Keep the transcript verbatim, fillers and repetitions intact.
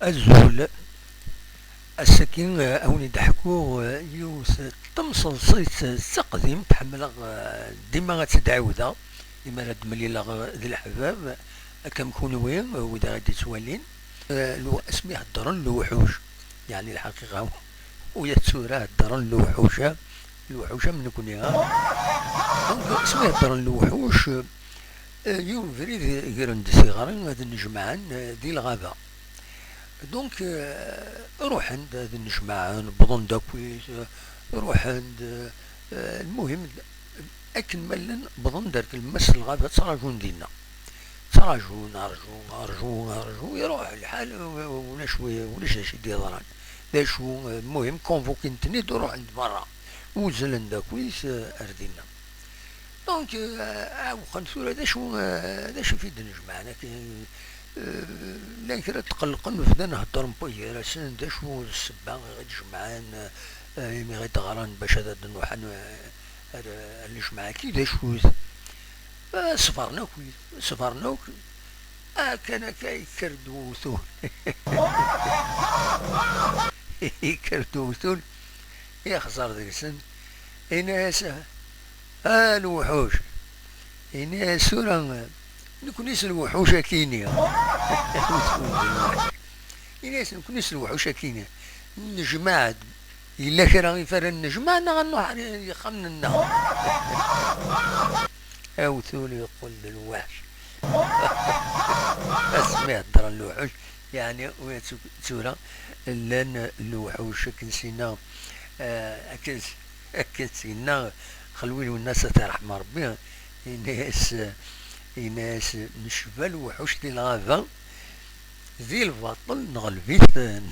Azul. Ass-agi, eh, a wen-id-ḥkuɣ, eh, yiwet n temseḍsit, eh, d taqdimt, ḥemmleɣ, eh, dima ad tt-id-ɛiwdeɣ, imi ara d-mlileɣ, eh, d leḥbab, akka am kunwi, eh, wid ara d-ittwalin. Eh, lw-, asmi heddren lewḥuc, yeɛni lḥaqiqa, u ya tura heddren lewḥuc, eh, lewḥuc am nekni, ha? Donc, asmi heddren lewḥuc, eh, yiwen ubrid gren-d tiɣri ad nnejmaɛen, eh, di lɣaba. Donc, eh, ruḥen-d ad nnejmaɛen, wwḍen-d akkit, eh, ruḥen-d, eh, lmuhim, akken ma llan, wwḍen-d ar tlemmast n lɣaba, ttraǧun dinna. Ttraǧun, rǧu, rǧu, rǧu, iruḥ lḥal, ulac wi-, ulac d acu i d-yeḍran. D acu, eh, lmuhim, convoquin-ten-id, ruḥen-d berra. Uzzlen-d akkit, eh, ar dinna. Donc, eh, ɛewqen tura, d acu, eh, d acu i t-id-nejmaɛen akka, eh, llan kra tqellqen, bdan heddren wway gar-asen, d acu d ssebba i ɣ-id-jemɛen, eh, imi ɣ-id-ɣran bac ad d-nruḥen, eh, ar, ar lejmaɛ-agi, d acu-t? Eh, ṣebren akk, ṣebren akk, akken akka yekker-d uwtul. Yekker-d uwtul, ixẓer deg-sen, yenna-yas: "A lewḥuc." Yenna-yas: "Tura, nekni s lewḥuc akini." Yenna-yas: "Nekni s lewḥuc akini. Nejmaɛ-d. Yella kra i fara nejmaɛ neɣ ad nruḥ ar yexxamen-nneɣ?" Awtul yeqqel d lweḥc. Asmi heddren lewḥuc, yeɛni, u-, tura llan lewḥuc akken s-yenna, eh, akken s-, akken s-yenna Xelwi Lwennas, ad t-yerḥem Rebbi, yenna-yas, yenna-yas: "Necba lewḥuc di lɣaba, di lbaṭel nɣelb-iten."